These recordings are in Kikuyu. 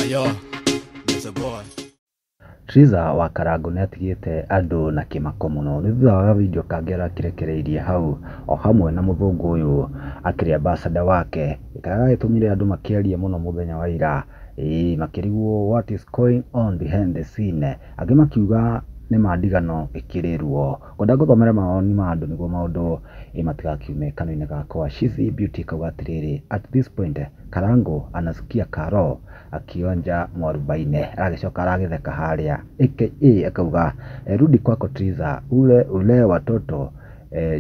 Ayo, Mr. Boy. Triza wa Karangũ nĩatigĩte andũ na kĩmako mũno nĩ thutha wa video kangĩ arakĩrekereirie hau o hamwe na mũthũngũ ũyũ akĩrĩ ambassador wake, karĩa gagĩtũmire andũ makĩarie mũno mũthenya wa ira, ĩĩ makĩrigwo what is going on behind the scene, angĩ makiuga nĩ ma ndigano ĩkĩrĩ ruo. Ngwenda ngũthomere mawoni ma andũ nĩguo maũndũ matigakiume kanua-inĩ gakwa. Shizi Beauty kauga atĩrĩrĩ, at this point Karango anasikia karo akionja mwarubaine, aragĩcoka aragĩtheka harĩa. AKA akauga rudi kwako Triza, ule ulee watoto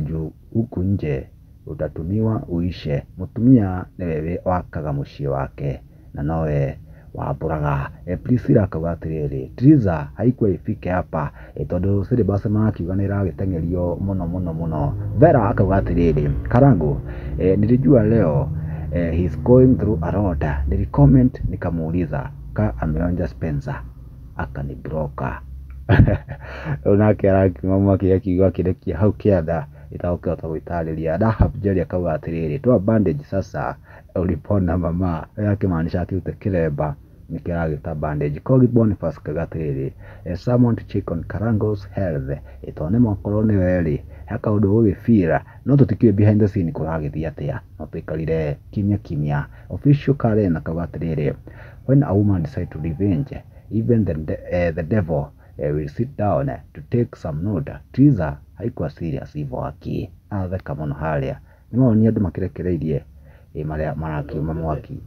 juu huku nje utatumiwa uishe. Mũtumia nĩwe wakaga mũciĩ wake na nowe wambũraga. Priscilla akauga atĩrĩrĩ, Triza haikuwa ifike hapa, tondũ syllabus marakiuga nĩ ĩragĩteng'erio mũno mũno mũno. Vera akauga atĩrĩrĩ, Karangu, nilijua leo he's going through a lot. Nilicomment nikamuuliza ka ameonja Spencer, akanibloka. Rĩu nake arakiuma mwaki akiuga akĩrekia hau kĩanda itagũkĩhota gwĩtarĩria. Rahab Jerry akauga atĩrĩrĩ, toa bandage sasa ulipona mama, akĩmaanisha akĩrute kĩremba nĩkĩo aragĩta bandage. Kogi Boniface akauga atĩrĩrĩ, someone to check on Karango's health, tondũ nĩ makorwo nĩwe rĩ he kaũndũ ũgũgĩbira no tũtikĩũĩ behind the scene kũragĩthiĩ atĩa, no tũikarire kimya kimya. Official Karen akauga atĩrĩrĩ, when a woman decide to revenge, even the devil will sit down to take some note. Triza haikuwa serious hivyo aki atheka mũno harĩa. Nĩ mawoni andũ makĩrekereirie marĩa marakiuma mwaki.